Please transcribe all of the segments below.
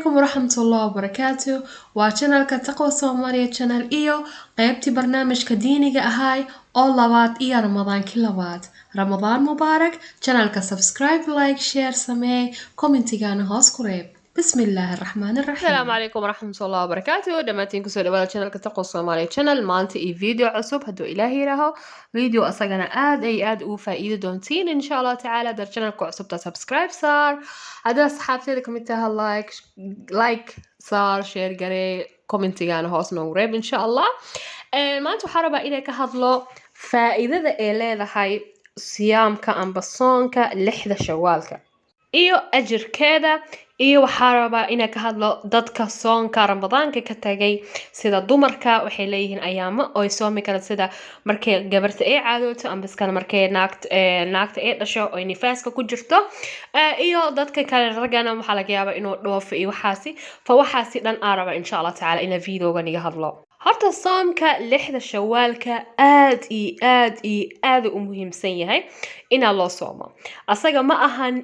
Calaykum waraxmatullahi wabarakaatu. Waa channelka Taqwa Soomaaliya channel iyo qeybtii barnaamijka diiniga ahaay oo labaad iyo Ramadaankii labaad. Ramadaan mubaarak. Channelka subscribe, like, share sameey, commentigana hoos ku reeb. Bismi illaahi araxmaani raxiim. Asalaamu calaykum waraxmatullahi wabarakaatu. Dhammaantiin kusoo dhawaada channelka Taqwa Soomaaliya channel. Maanta iyo video cusub, hadduu Ilaah yidhaaho, video asagana aad ay aad ugu faa'iidi doontiin, insha Allah tacaala. Dar channelka cusubta subscribe saar, haddaa asxaabteeda kamid taha like saar, share garee, commentigana hoos noogu reeb, insha Allah. Maanta waxaa rabaa inay ka hadlo faa'iidada ay leedahay siyaamka amba soonka lixda Shawaalka iyo ajirkeeda, iyo waxaa rabaa inaan ka hadlo dadka soonka Ramadaanka ka tagay, sida dumarka waxay leeyihiin ayaamo oo ay soomi karaan, sida markay gabarta ay caadooto amba iskale markay naagta ay dhasho oo nifaaska ku jirto, iyo dadka kale raggana waxaa laga yaabaa inuu dhoofo iyo waxaasi. Fa waxaasi dhan aa rabaa, insha Allah tacaala, inaan videogan iga hadlo. Horta soomka lixda Shawaalka aad iyo aad iyo aad u muhiimsan yahay inaa loo soomo. Asaga ma ahan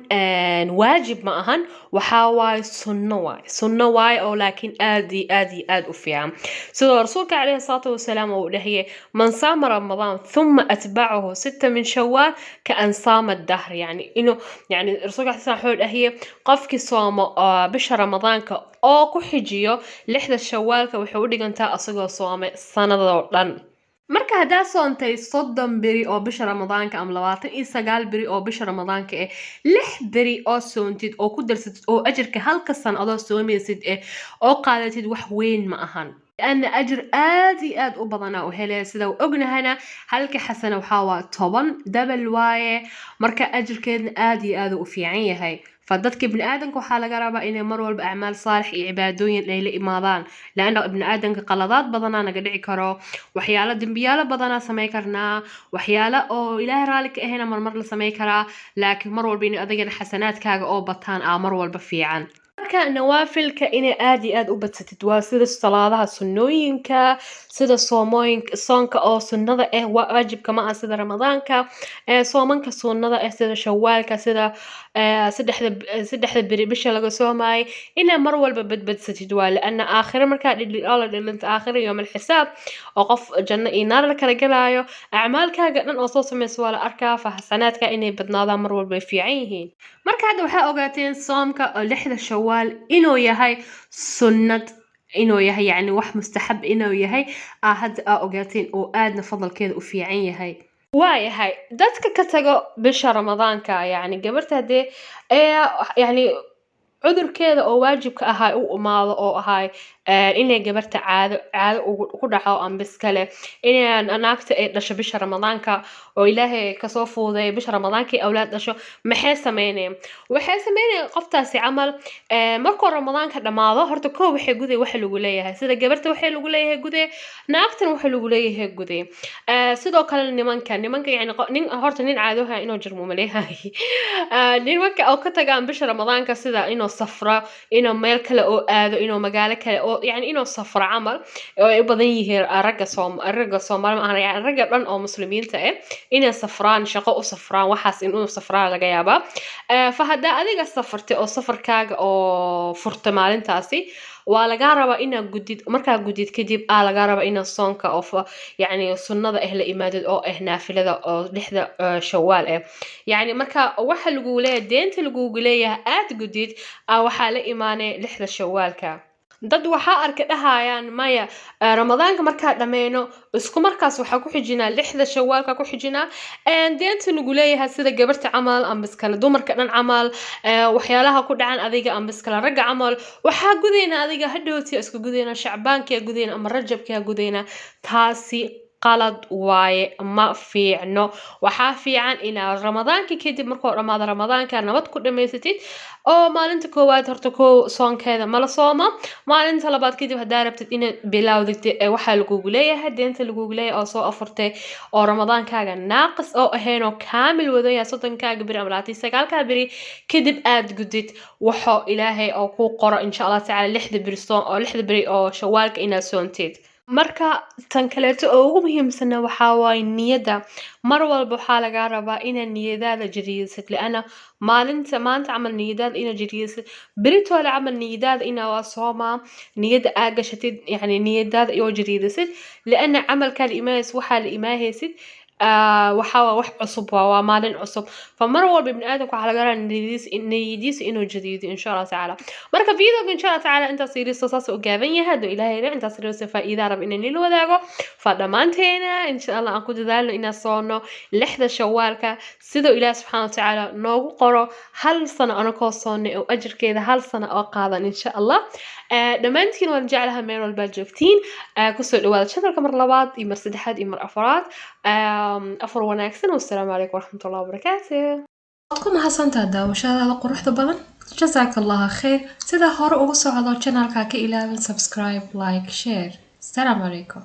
waajib, ma ahan, waxaa waaye sunno waaye, sunno waaye oo laakiin aad iyo aad iyo aad u fiican, sidoo Rasuulka calayhi salaatu wasalaam uu dhahiyay: "Man saama Ramadaan thumma atbacahu sita min Shawaal kaan saama dahr." Yani inuu yani Rasuulka calayhi salaam wuxuu dhahiyay: qofkii soomo bisha Ramadaanka oo ku xijiyo lixda Shawaalka, waxay u dhigantaa asagoo soomay sanadoo dhan. Marka haddaa soontay 30 beri oo bisha Ramadaanka ama 29 beri oo bisha Ramadaanka 6 beri oo soontid oo ku darsatid oo ajirka halka san adoo soomaysid oo qaadatid, wax weyn ma ahan, لأن أجر aad iyo aad u badanaa u helaya. Sida u ognahayna, halka xasana waxaa waa 10 double waaye. Marka ajirkeedna aad iyo aad u fiican yahay. Fa dadka ibni aadamka waxaa laga rabaa inay mar walba acmaal saalix iyo cibaadooyin ay la imaadaan, laanna ibni aadamka qaladaad badanaa naga dhici karo, waxyaalo dembiyaalo badanaa samey karnaa, waxyaalo oo Ilaahay raalli ka ahayna marmar la samey karaa, laakiin mar walba in adigana xasanaadkaaga oo bataan aa mar walba fiican. Marka nawaafilka inay aad iyo aad u badsatid waa sida salaadaha sunnooyinka, sida soomooyinka, soonka oo sunnada ah, waajibka ma ah, sida Ramadaanka, soomanka sunnada ah, sida Shawaalka, sida saddexda beri bisha laga soomaayay, inaa mar walba badbadsatid waa laana aakhiro markaa oo la dhilinta aakhiro, yowm alxisaab, oo qof janno iyo naar la kala galaayo, acmaalkaaga dhan oo soo samaysa waa la arkaa. Fa xasanaadka inay badnaadaan mar walba ay fiican yihiin. Marka hadda waxaa ogaateen soomka oo lixda Shawaal inuu yahay sunnad, inuu yahay yacni wax mustaxab inuu yahay aa hadda aa ogaateen, oo aadna fadalkeeda u fiican yahay. Waayahay, dadka ka tago bisha Ramadaanka, yacni gabarta haddee ee yacni cudurkeeda oo waajibka ahaa u imaado, oo ahay inay gabarta caado ugu ku dhaco, amba iskale inay naagta ay dhasho bisha Ramadaanka, oo Ilaahay kasoo fuuday bisha Ramadaanka ay awlaad dhasho, maxay sameynayaan? Waxay sameynayaan qoftaasi camal, markuu Ramadaanka dhammaado, horta koo waxay guday waxa lagu leeyahay, sida gabarta waxay lagu leeyahay guday, naagtana waxa lagu leeyahay guday. Sidoo kale nimanka yani nin, horta nin caadoha inuu jirmo maleeyahay. Nimanka oo ka tagaan bisha Ramadaanka, sida inuu safro, inuu meel kale oo aado, inuu magaalo kale oo yani inuu safro camal, oo ay u badan yihiin ragga Soomaali ma ahan, yani ragga dhan oo Muslimiinta ah, inay safraan, shaqo u safraan, waxaas inuu safraan laga yaabaa. Fa haddaa adiga safartay oo safarkaaga oo furtay, maalintaasi waa lagaa rabaa inaad gudid. Markaa gudid kadib aa lagaa rabaa inaad soonka oo yacni sunnada ah la imaadid, oo ah naafilada oo lixda Shawaal ah. Yacni marka waxa lagugu leeyahay, deenta lagugu leeyahay aad gudid, aa waxaa la imaanay lixda Shawaalka. Dad waxaa arka dhahayaan: "Maya, Ramadaanka markaa dhameyno, isku markaas waxaa ku xijinaa lixda Shawaalka ku xijinaa deenta nagu leeyahay," sida gabarta camal amba iskale dumarka dhan camal, waxyaalaha ku dhacan adiga amba iskale ragga camal, waxaa gudayna adiga hadhowti isku gudayna, Shacbaankia gudayna ama Rajabkia gudayna. Taasi qalad waaye, ma fiicno. Waxaa fiican inaad Ramadaanka kadib, markuu dhamaado Ramadaanka, nabad ku dhamaysatid, oo maalinta koowaad horta koo soonkeeda mala sooma. Maalinta labaad kadib haddaa rabtid inaad bilowdid waxaa lagugu leeyahay, deenta lagugu leeyahay oo soo afurtay, oo Ramadaankaaga naaqis oo ahayn oo kaamil wadan yahay, 30kaaga beri ama 29kaa beri kadib aad gudid, waxoo Ilaahay oo kuu qoro, insha Allah tacaala, lixda beri soon oo lixda beri oo Shawaalka inaad soontid. Marka tan kaleeto oo ugu muhiimsanna waxaa waaye niyadda. Mar walba waxaa lagaa rabaa inaad niyadaada jadiidisid, liana maalinta maanta camal niyadaada inaad jadiidisid, beritoole camal niyadaada inaa waa soomaa niyadda aa gashatid, yacni niyadaada oo jadiidisid, liana camalkaa la imaanaysid, waxaa la imaahaysid waxaa waa wax cusub, waa maalin cusub. Fa mar walba ibni aadamka waxaa laga rabaa niyadiisa inuu jadiidiyo, insha Allah tacaala. Marka videoga, insha Allah tacaala, intaas yariisto saas u gaaban yahay, hadduu Ilaahay yidhi. Intaas yariisto faa'iidaa rab inaan nila wadaago. Fa dhammaanteena, insha Allah, aan ku dadaalno inaan soono 6da Shawaalka, siduu Ilaah subxaana watacaala noogu qoro hal sano anakoo soonnay oo ajarkeeda hal sano oo qaadan, insha Allah. Dhammaantiin waan jeclaha meel walbaad joogtiin. Kusoo dhawaada channelka mar labaad iyo mar saddexaad iyo mar afaraad. Afar wanaagsan, wassalaamu calaykum waraxmatullahi wabarakaatu. Waad ku mahadsantaha daawashadaada quruxda badan. Jazaaka Allaha khayr. Sida hore ugu socdo channelka, ka ilaawin subscribe, like, share. Asalaamu calaykum.